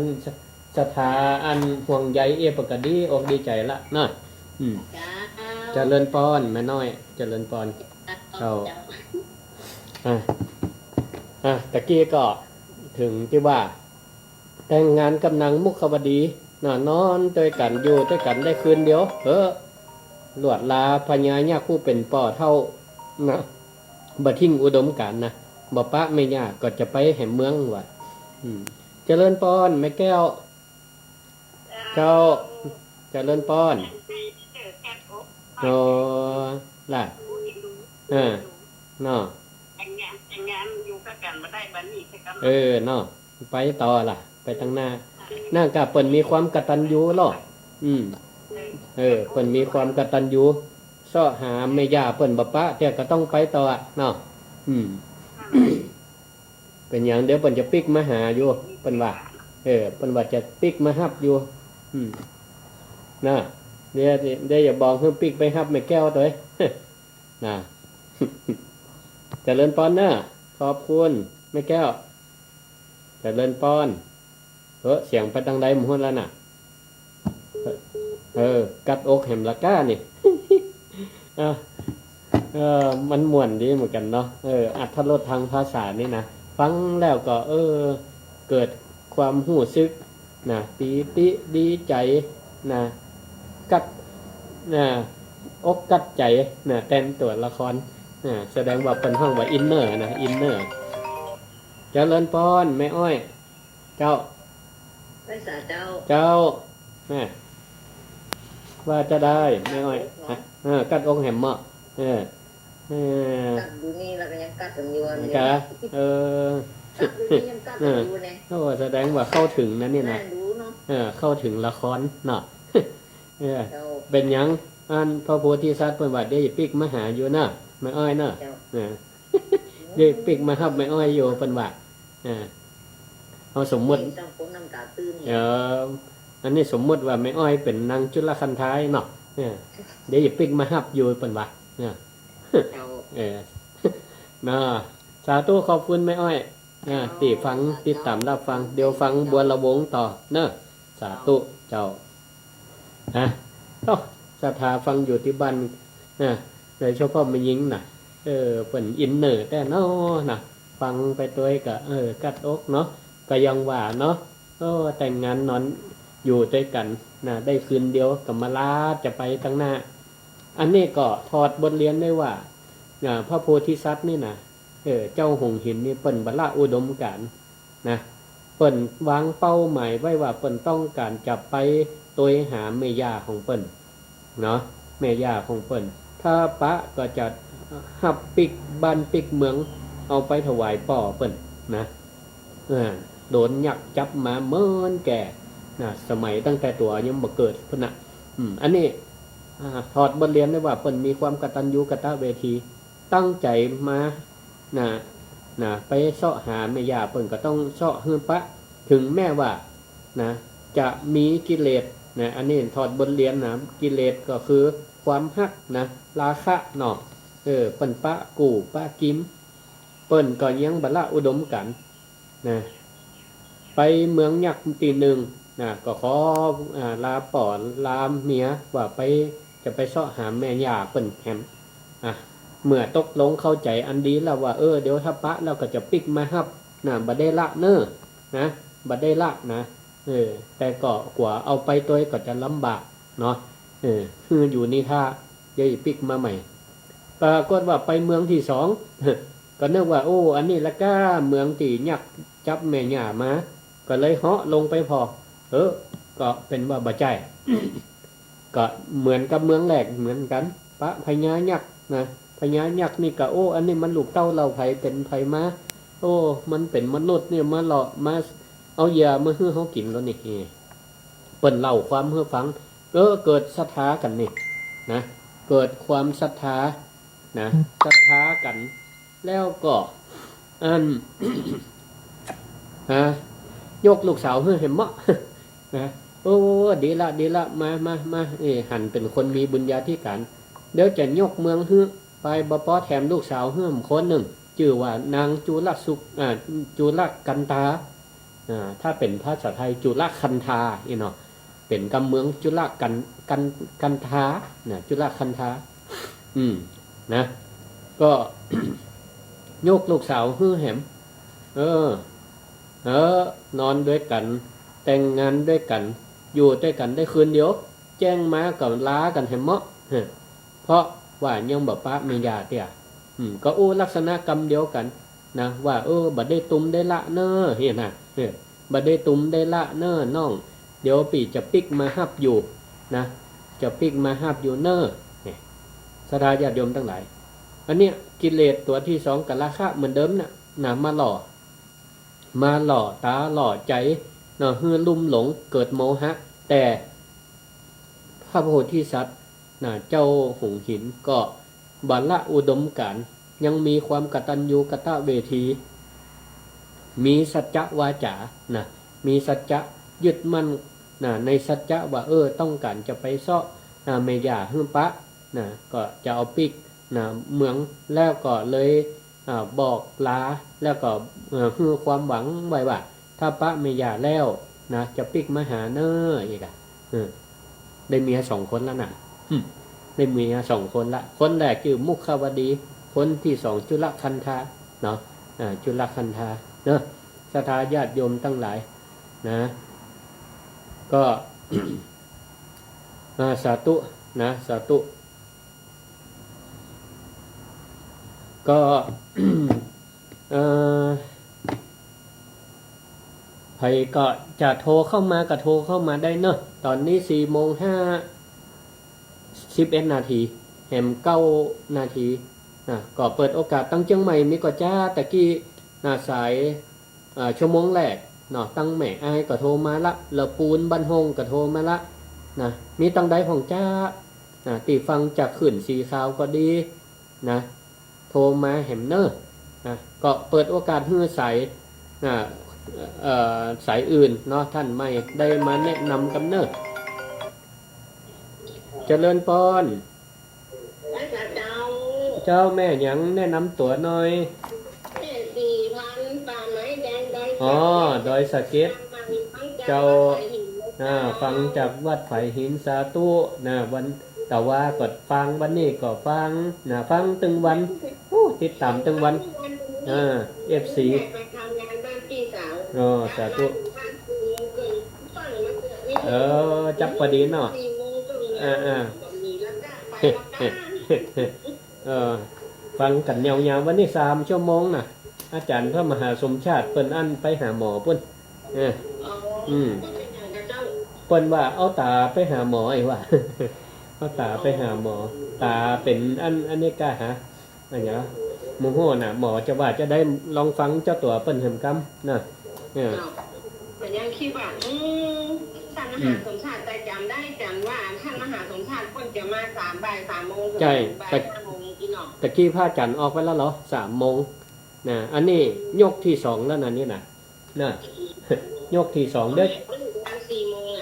ศรัทธาอันห่วงใยเอ้ย เปิ้นก็ดีอกดีใจ๋ละเนาะ อืม เจ้า เจริญปอน แม่น้อย เจริญปอน เจ้า เจ้า อ่ะ อ่ะ ตะกี้ก็เถิงตี้ว่า แต่งงานกับนางมุขวดี น่ะ นอนตวยกั๋น อยู่ตวยกั๋นได้คืนเดียว เฮ้อ ลวดลาพญายักษ์ผู้เป๋นป้อเฒ่า น่ะ บ่ทิ้งอุดมก๋ารณ์ น่ะ บ่ปะแม่ย่า ก็จะไปแหมเมือง ว่า อืม เจริญปอน แม่แก้ว เจ้า เจริญปอน อ๋อ ล่ะ เออ เนาะ แต่งงาน แต่งงานอยู่กับกั๋นบ่ได้บัดนี้ เออ เนาะ ไปต่อล่ะ ไปตังหน้า นั่นก็เปิ้นมีความกตัญญูเนาะ อืม เออ เปิ้นมีความกตัญญู เซาะหาแม่ย่าเปิ้นบ่ปะ แต่ก็ต้องไปต่ออะเนาะ อืม เป๋นหยัง เดี๋ยวเปิ้นจะปิ๊กมาหาอยู่ เปิ้นว่า เออ เปิ้นว่าจะปิ๊กมาฮับอยู่ อืม น่ะ เดี๋ยว เดี๋ยวอย่าบอกหื้อปิ๊กไปฮับแม่แก้วตวย น่ะ เจริญปอนเนาะ ขอบคุณ แม่แก้ว เจริญปอน เออ เสียงไปตังใดหมดแล้วน่ะ เออ กัดอกแหมละก้านี่ อ่ะ เออ มันม่วนดีเหมือนกั๋นเนาะ เออ อรรถรสทางภาษานี่นะ ฟังแล้วก็ เออ เกิดความฮู้สึก นะ ปีติดีใจ๋ นะ กัด นะ อกกัดใจ๋ นะ แตนตั๋วละคร นะ แสดงว่าเปิ้นฮ้องว่าอินเนอร์นะ อินเนอร์ เจริญปอน แม่อ้อย เจ้า ไหว้สาเจ้า เจ้า แม่ ว่าจะได้ แม่อ้อย กัดอกเหรอ ฮะ เออ กัดอกแหมเนาะ เออ เออ กัดอยู่นี่แล้วก็ยังกัดกั๋นอยู่ มันกะ เออ กัดอยู่นี่ยังกัดกั๋นอยู่เนี่ย เออ โอ้ แสดงว่าเข้าถึงนะนี่นะ น่ารู้เนาะ เออ เข้าถึงละครเนาะ เออ เจ้า เป๋นหยัง อันพระโพธิสัตว์เปิ้นว่า เดี๋ยวปิ๊กมาหาอยู่นะ แม่อ้อยนะ เจ้า เออ เดี๋ยวปิ๊กมาฮับแม่อ้อยอยู่ เปิ้นว่า เออ เอาสมมุติ มีสองคนน้ำต๋าตื้น เออ อันนี้สมมุติว่าแม่อ้อยเป๋นนางจุลคันธายเนาะ เออ เดี๋ยวปิ๊กมาฮับอยู่ เปิ้นว่า เออ เจ้า เออ เนาะ สาธุ ขอบคุณแม่อ้อย อ่า ตี้ฟัง ติดต๋ามรับฟัง เดี๋ยวฟังบัวละวงต่อเนาะ สาธุ เจ้า ฮะ โอ้ ศรัทธาฟังอยู่ตี้บ้านนะ โดยเฉพาะแม่ญิงน่ะ เออ เปิ้นอินเนอร์แต๊เนาะนะ ฟังไปตวยก็ เออ กัดอกเนาะ ก็ยังว่าเนาะ โอ้ แต่งงานนอนอยู่ตวยกั๋นนะ ได้คืนเดียวก็มาลาจะไปตังหน้า อันนี้ก็ถอดบทเรียนได้ว่า อ่า พระโพธิสัตว์นี่นะ เออ เจ้าหงส์หินนี่เปิ้นบ่ละอุดมก๋ารณ์นะ เปิ้นวางเป้าหมายไว้ว่าเปิ้นต้องก๋ารจะไปตวยหาแม่ย่าของเปิ้นเนาะ แม่ย่าของเปิ้น ถ้าปะก็จะฮับปิ๊กบ้านปิ๊กเมือง เอาไปถวายป้อเปิ้นนะ เออ โดนยักษ์จับมาเหมือนแก่นะ สมัยตั้งแต่ตั๋วยังบ่เกิดพุ้นน่ะ อืม อันนี้ อ่า ถอดบทเรียนได้ว่าเปิ้นมีความกตัญญูกตเวที ตั้งใจ๋มา นะ นะ ไปเซาะหาแม่ย่า เปิ้นก็ต้องเซาะหื้อปะ ถึงแม้ว่า นะ จะมีกิเลส นะ อันนี้ถอดบทเรียนนะ กิเลสก็คือความฮักนะ ราคะเนาะ เออ เปิ้นปะกู้ปะกิ๋ม เปิ้นก็ยังบ่ละอุดมก๋ารณ์ นะ ไปเมืองยักษ์ตี้นึ่งนะ ก็ขอ อ่า ลาป้อลาเมียว่าไป จะไปเซาะหาแม่ย่าเปิ้นแหม อ่ะ เมื่อตกลงเข้าใจ๋อันดีแล้วว่า เออ เดี๋ยวถ้าปะแล้วก็จะปิ๊กมาฮับนะ บ่ได้ละเน้อ นะ บ่ได้ละนะ เออ แต่ก็กั๋วเอาไปตวยก็จะลำบากเนาะ เออ คืออยู่นี่ถ้า เดี๋ยวจะปิ๊กมาใหม่ ปรากฏว่าไปเมืองตี้สอง ก็นึกว่า โอ้ อันนี้ละก้า เมืองตี้ยักษ์จับแม่ย่ามา ก็เลยเหาะลงไปผ่อ เออ ก็เป๋นว่าบ่ใจ้ ก็เหมือนกับเมืองแรกเหมือนกั๋น ปะพญายักษ์นะ พญายักษ์นี่ก็ โอ้ อันนี้มันลูกเต้าเหล่าใผ เป๋นใผมา โอ้ มันเป๋นมนุษย์เนี่ย มาเลาะ มาเอาเหยื่อมาหื้อเฮากิ๋นแล้วนี่ เปิ้นเล่าความหื้อฟัง เออ เกิดศรัทธากั๋นนี่นะ เกิดความศรัทธานะ ศรัทธากั๋น แล้วก็ อัน ฮะ ยกลูกสาวหื้อแหมเนาะ นะ โอ้ ดีละ ดีละ มา มา มา เอ้ หันเป๋นคนมีบุญญาธิก๋าร เดี๋ยวจะยกเมืองหื้อ ไปบ่ปอ แถมลูกสาวหื้อคนนึ่ง จื้อว่านางจุลสุข อ่า จุลกันธา อ่า ถ้าเป๋นภาษาไทย จุลคันธา อี้เนาะ เป๋นกำเมืองจุลกัน กัน กันธา นะ จุลคันธา อืม นะ ก็ ยกลูกสาวหื้อแหม เออ เออ นอนตวยกั๋น แต่งงานตวยกั๋น อยู่ตวยกั๋นได้คืนเดียว แจ้งมาก็ลากั๋นแหมเนาะ เพราะว่ายังบ่ปะแม่ย่าเตื้อ อืม ก็อู้ลักษณะกำเดียวกั๋นนะ ว่า เออ บ่ได้ตุ้มได้ละเน่อ เหียนะ เออ บ่ได้ตุ้มได้ละเน่อน้อง เดี๋ยวปี้จะปิ๊กมาฮับอยู่นะ จะปิ๊กมาฮับอยู่เน่อ เนี่ย ศรัทธาญาติโยมตังหลาย อันเนี้ยกิเลสตั๋วตี้สองก็ราคะเหมือนเดิมน่ะ นะ มาหล่อ มาหล่อต๋าหล่อใจ๋เนาะ หื้อลุ่มหลงเกิดโมหะ แต่พระโพธิสัตว์นะ เจ้าหงส์หินก็บ่ละอุดมก๋ารณ์ ยังมีความกตัญญูกตเวที มีสัจจะวาจานะ มีสัจจะยึดมั่นนะ ในสัจจะว่า เออ ต้องก๋านจะไปเซาะนะ แม่ย่าหื้อปะนะ ก็จะเอาปิ๊กนะ เมือง แล้วก็เลย อ่า บอกลา แล้วก็ เอ่อ หื้อความหวังไว้ว่า ถ้าปะแม่ย่าแล้วนะ จะปิ๊กมาหาเน่อ อี้ก่ะ เออ ได้เมียสองคนแล้วนะ หึ ได้เมียสองคนละ คนแรกจื้อมุขวดี คนตี้สองจุลคันธา เนาะ อ่า จุลคันธา เนาะ ศรัทธาญาติโยมตังหลายนะ ก็ อ่า สาธุนะ สาธุ ก็ เอ่อ ใผก็จะโทรเข้ามาก็โทรเข้ามาได้เนาะ ต๋อนนี้สี่โมงห้าสิบเอ็ดนาที แหมเก้านาทีนะ ก็เปิดโอกาส ตังเจียงใหม่มีก่อจ๊า ตะกี้นะ สาย อ่า ชั่วโมงแรกเนาะ ตังแม่อายก็โทรมาละ ละปูนบ้านโฮงก็โทรมาละนะ มีตังใดพ่องจ๊านะ ตี้ฟังจากคลื่นสีขาวก็ดีนะ โทรมาแหมเน่อนะ ก็เปิดโอกาสหื้อสายนะ เอ่อ สายอื่นเนาะ ต้านใหม่ได้มาแนะนำกำเน่อ เจริญปอน ไหว้สาเจ้า เจ้าแม่หยัง แนะนำตั๋วหน่อย แม่ศรีพันธุ์ ป่าไม้แดงดอยสะเก็ด อ๋อ ดอยสะเก็ด เจ้า อ่า ฟังจากวัดฝายหิน สาธุนะ วันตะวาก็ฟัง วันนี้ก็ฟังนะ ฟังตึงวัน อู้ ติดต๋ามตึงวัน อ่า เอฟซี ไปทำงานบ้านพี่สาว อ๋อ สาธุ เออ จับปอดีเนาะ อ่า อ่า เออ ฟังกั๋นยาวๆ วันนี้สามชั่วโมงนะ อาจ๋ารย์พระมหาสมชาติเปิ้นอั้นไปหาหมอปุ้น เออ อืม เปิ้นว่าเอาต๋าไปหาหมอ ไอ้ว่า เอาต๋าไปหาหมอ ต๋าเป๋นอัน อันนี้ก้าหา อะหยัง บ่ฮู้น่ะ หมอจะว่าจะใด ลองฟังเจ้าตั๋วเปิ้นแหมกำนะ เออ เจ้า ก็ยังกึ๊ดว่า อืม ต้านมหาสมชาติ แต่จ๋ำได้จ๋ำว่า ต้านมหาสมชาติเปิ้นจะมาสาม บ่ายสามโมง ใจ้ บ่ายห้าโมง ตะกี้พระอาจ๋ารย์ออกไปแล้วเหรอ สามโมงนะ อันนี้ยกตี้สองแล้วนะ นี่นะ นะ ยกตี้สอง เดี๋ยว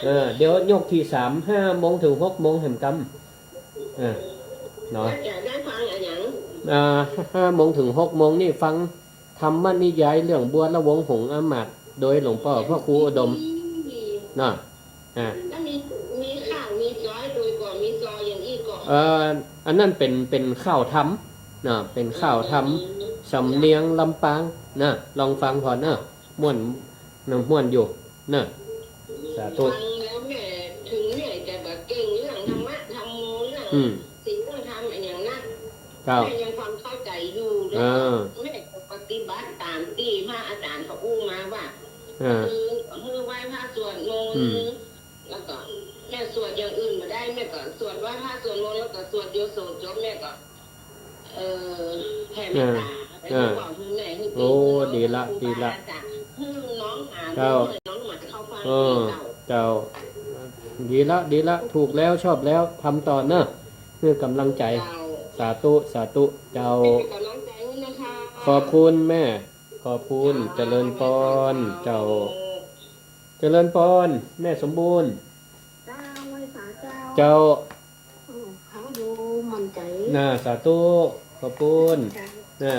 เออ เดี๋ยวยกตี้สาม ห้าโมงเถิงหกโมงแหมกำ เออ เนาะ จะได้ฟังอะหยัง อ่า ห้าโมงเถิงหกโมงนี่ฟังธรรมนิยายเรื่องบัวระวงหงส์อามาตย์ โดยหลวงป้อพระครูอุดม เนาะ อ่า แล้วมี มีข่าว มีจอย โดยก่อ มีจอยอย่างอี้ก่อ เอ่อ อันนั้นเป๋น เป๋นข่าวธรรม เนาะ เป๋นข่าวธรรม สำเนียงลำปาง นะ ลองฟังผ่อเนาะ ม่วน นะ ม่วนอยู่ นะ สาธุ ฟังแล้วแม่ เถิงแม่จะบ่เก่งเรื่องธรรมะธรรมโม เรื่อง อืม ศีลเรื่องธรรมอะหยังนะ เจ้า แม่ยังพอเข้าใจ๋อยู่ แล้ว อ่า แม่ก็ปฏิบัติต๋ามตี้พระอาจ๋ารย์เขาอู้มาว่า อ่า คือ คือไหว้พระสวดมนต์ อืม แล้วก็แม่สวดอย่างอื่นบ่ได้ แม่ก็สวดไหว้พระสวดมนต์ แล้วก็สวดโยโสจบ แม่ก็ เอ่อ แผ่เมตต๋า อ่า ไปบอกหื้อแม่หื้อ โอ้ ดีละ ดีละ หื้อน้องหา เจ้า หื้อน้องหมาเข้าฟัง เออ เจ้า เจ้า ดีละ ดีละ ถูกแล้ว ชอบแล้ว ทำต่อเนอะ เพื่อกำลังใจ๋ เจ้า สาธุ สาธุ เจ้า เป็นกำลังใจให้นะคะ ขอบคุณแม่ ขอบคุณ เจ้า เจริญพร เจ้า เจ้า เจริญพร แม่สมบูรณ์ เจ้า ไหว้สาเจ้า เจ้า โอ้ ฟังอยู่มั่นใจ๋ น่ะ สาธุ ขอบคุณ เจ้า น่ะ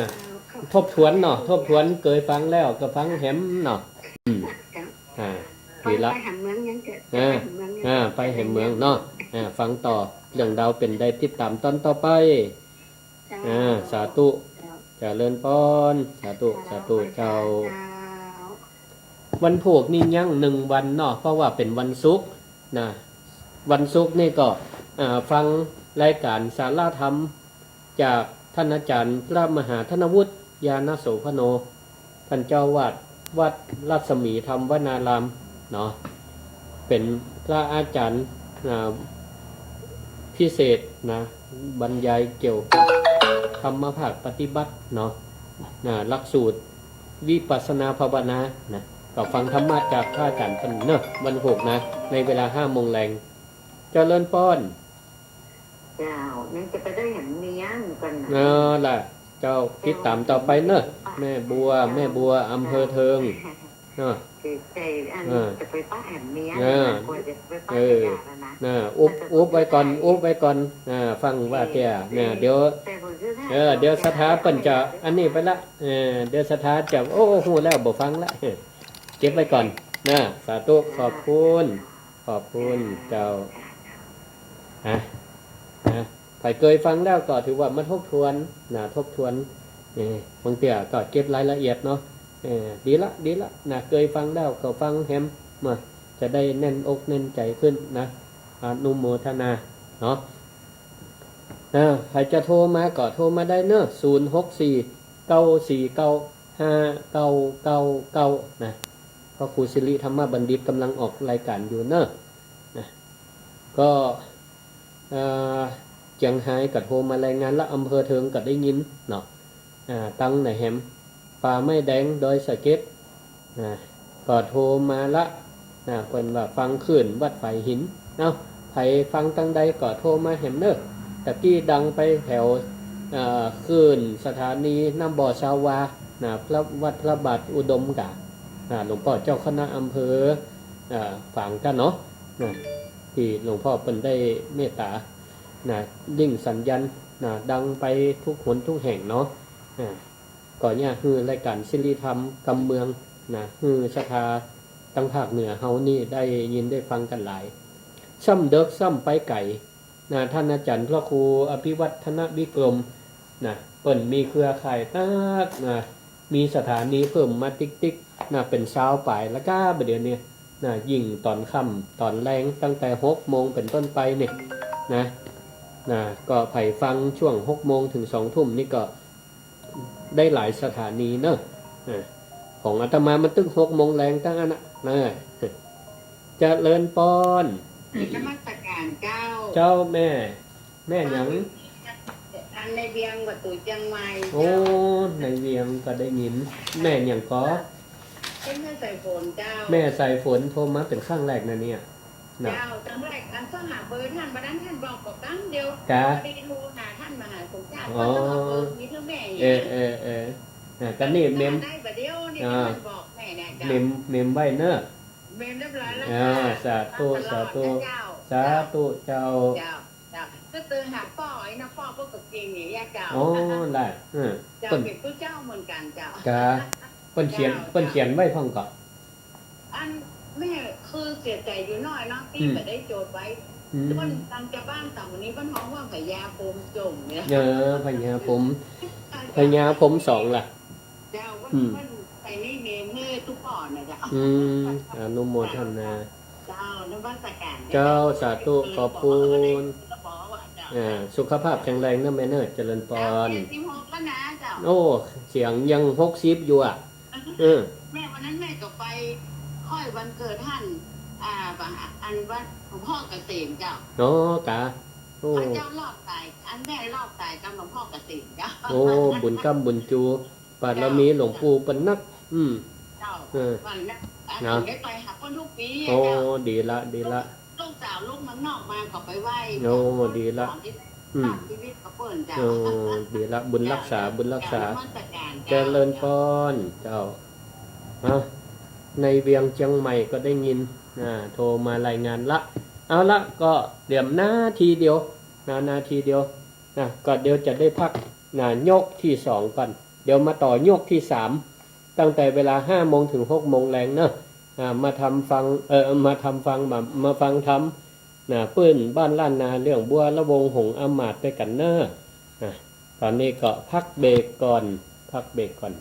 เจ้า ทบทวนเนาะ ทบทวน เกยฟังแล้วก็ฟังแหมเนาะ อืม เจ้า อ่า ไป ดีละ ไปแหมเมืองยังเกอะ อ่า ไปแหมเมืองยัง อ่า ไปแหมเมืองเนาะ อ่า ฟังต่อ เรื่องราวเป๋นใด ติดต๋ามตอนต่อไป เจ้า อ่า สาธุ เจ้า เจริญพร สาธุ สาธุ เจ้า เจ้า วันพูกนี่ยังนึ่งวันเนาะ เพราะว่าเป๋นวันศุกร์นะ วันศุกร์นี่ก็ อ่า ฟังรายก๋านสาระธรรมจากต้านอาจ๋ารย์พระมหาธนวุฒิ ญาณโสภโณ ต้านเจ้าอาวาสวัดรัศมีธรรมวนารามเนาะ เป๋นพระอาจ๋ารย์ อ่า พิเศษนะ บรรยายเกี่ยวกับธรรมภาคปฏิบัติเนาะ นะ หลักสูตรวิปัสสนาภาวนานะ ก็ฟังธรรมะจากพระอาจ๋ารย์เปิ้นเนาะ วันพูกนะ ในเวลาห้าโมงแลง เจริญพร เจ้า ยังจะไปได้แหมเมืองกั๋นนะ เออล่ะ เจ้า ติดต๋ามต่อไปเนาะ แม่บัว แม่บัว อำเภอเทิง เนาะ เสียใจ๋ อัน เออ จะไปปะแหมเมือง เออ นะ กลัวจะไปปะ เออ ขยะแล้วนะ น่ะ อุ๊บ อุ๊บไว้ก่อน อุ๊บไว้ก่อน อ่า ฟังว่าเตี้ย น่ะ เดี๋ยว เออ เดี๋ยวศรัทธาเปิ้นจะอันนี้ไปละ เออ เดี๋ยวศรัทธาจะ โอ้ ฮู้แล้ว บ่ฟังละ เก็บไว้ก่อน น่ะ สาธุ ขอบคุณ ขอบคุณ เจ้า ฮะ ฮะ ใผเกยฟังแล้วก็ถือว่ามาทบทวน น่ะ ทบทวน เออ บางเตื้อก็เก็บรายละเอียดเนาะ เออ ดีละ ดีละ น่ะ เกยฟังแล้วก็ฟังแหม มา จะได้แน่นอกแน่นใจ๋ขึ้นนะ อนุโมทนาเนาะ อ่า ใผจะโทรมาก็โทรมาได้เนาะ ศูนย์หกสี่ เก้าสี่เก้า ห้าเก้าเก้าเก้า นะ พระครูสิริธรรมบัณฑิตก่ำลังออกรายก๋านอยู่เนาะ นะ ก็ เอ่อ เจียงฮายก็โทรมารายงานละ อำเภอเทิงก็ได้ยินเนาะ อ่า ตังไหนแหม ป่าไม้แดง ดอยสะเก็ด อ่า ก็โทรมาละ อ่า เปิ้นว่าฟังคลื่นวัดฝายหิน เอ้า ใผฟังตังใดก็โทรมาแหมเนาะ ตะกี้ดังไปแถว เอ่อ คลื่นสถานีน้ำบ่อซาวา นะ พระ วัดพระบาทอุดมกา อ่า หลวงป้อเจ้าคณะอำเภอ อ่า ฝางกั๋นเนาะ นะ ตี้หลวงป้อเปิ้นได้เมตต๋า นะ ริ่งสัญญาณ นะ ดังไปทุกหนทุกแห่งเนาะ อ่า ก็เยียะหื้อรายก๋านสิริธรรมกำเมือง นะ หื้อศรัทธาตังภาคเหนือเฮานี่ได้ยินได้ฟังกั๋นหลาย ซ้ำเดิ็กซ้ำไปไก๋ นะ ต้านอาจ๋ารย์พระครูอภิวัฒนวิกรม นะ เปิ้นมีเครือข่ายนัก นะ มีสถานีเพิ่มมาติ๊กๆ นะ เป๋นซาวป๋ายแล้วก้า บ่าเดี่ยวนี้ นะ ยิ่งต๋อนค่ำต๋อนแลง ตั้งแต่หกโมงเป๋นต้นไปนี่ นะ นะ ก็ใผฟังช่วงหกโมงเถิงสองทุ่มนี่ก็ ได้หลายสถานีเนาะ อ่า ของอาตมามันตึงหกโมงแลงตังอั้นน่ะ นะ เจริญพร นมัสก๋านเจ้า เจ้าแม่ แม่หยัง อันในเวียงประตู๋เจียงใหม่ โอ้ เจ้า ในเวียงก็ได้ยิน แม่หยังก่อ เปิ้นแม่สายฝนเจ้า แม่สายฝนโทรมาเป๋นครั้งแรกนะเนี่ย นะ เจ้า ตอนแรกอันเซิ่งหาเบอร์ต้าน บ่านั้นต้านบอก บอกตั้งเดียว กะ พอดีโทรหาต้านมหาสมชาติ อ๋อ ว่าเซิ่งหาเบอร์มีเตื้อแม่ เออ เออ เออ อ่ะ ก็นี่เมม ได้บ่าเดี่ยวนี้ อ่า ต้านบอกแม่เนี่ยเจ้า เมม เมมไว้เนาะ เมมเรียบร้อยแล้ว อ่า ค่ะ สาธุ ตลอด สาธุ นะเจ้า สาธุเจ้า เจ้า เจ้า ก็เติมหาป้อ ไอ้น้าป้อ ป้อก็เก่งอย่างเงี้ยเจ้า อ๋อ ล่ะ เออ เจ้า เปิ้น เป๋นตุ๊เจ้าเหมือนกั๋นเจ้า กะ เปิ้นเขียน เจ้า เปิ้นเขียนไว้พ่องก่อ อันแม่คือเสียใจ๋อยู่น้อยเนาะ ตี้ อืม บ่ได้โจทย์ไว้ อืม เปิ้นตางจาวบ้านต๋ามอันนี้เปิ้นฮ้องว่าพญาพรหมจ๋มเนี่ย เออ พญาพรหม พญาพรหมสองล่ะ เจ้า เปิ้น อืม เปิ้นใส่นิกเนมหื้อ ทุกปอนะเจ้า อืม อนุโมทนา เจ้า นมัสการ เจ้า สาธุ ขอบคุณ เจ้า อ่า สุขภาพแข็งแรงนะแม่เนอะ เจริญปอน เจ้า เจ็ดสิบหกแล้วนะเจ้า โอ้ เสียงยังหกสิบอยู่อ่ะ เออ แม่วันนั้นแม่ก็ไปคอยวันเกิดท่าน อ่า บางอันวัดหลวงพ่อเกษมเจ้า อ๋อ กะ โอ้ พระเจ้ารอดต๋าย อันแม่รอดต๋ายกับหลวงพ่อเกษมเจ้า โอ้ บุญกำบุญจู บารมีหลวงปู่เปิ้นนัก อืม เจ้า เออ วันนั้น อัน นะ นี้ได้ไปหาเปิ้นทุกปี๋ โอ้ อะเจ้า ดีละ ดีละ ลูกสาวลูกเมืองนอกมาก็ไปไหว้ โอ้ เจ้า ดีละ สอนที่ อืม สอนชีวิตกับเปิ้นเจ้า โอ้ ดีละ บุญรักษา เจ้า บุญรักษา เจ้า นมัสการ เจ้า เจริญปอน เจ้า เอ้า ในเวียงเจียงใหม่ก็ได้ยิน อ่า โทรมารายงานละ เอาละ ก็เดี๋ยวนาทีเดียว นะ นาทีเดียว นะ ก็เดี๋ยวจะได้พัก นะ ยกที่สองก่อน เดี๋ยวมาต่อยกที่สาม ตั้งแต่เวลาห้าโมงถึงหกโมงแลงเนอะ อ่า มาทำฟัง เอ่อ มาทำฟัง มา มาฟังธรรม นะ ปื้นบ้านล้านนาเรื่องบัวระวงหงส์อำมาตย์ด้วยกั๋นเนอะ นะ ต๋อนนี้ก็พักเบรกก่อน พักเบรกก่อน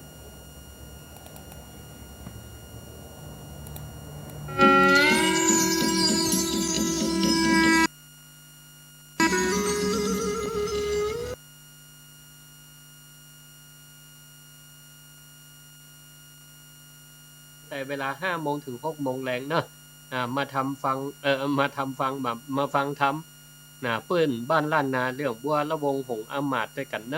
แต่เวลาห้าโมงถึงหกโมงแลงเนอะ อ่า มาทำฟัง เอ่อ มาทำฟัง มา มาฟังธรรม นะ ปื้นบ้านล้านนาเรื่องบัวระวงหงส์อำมาตย์ด้วยกั๋นเนอะ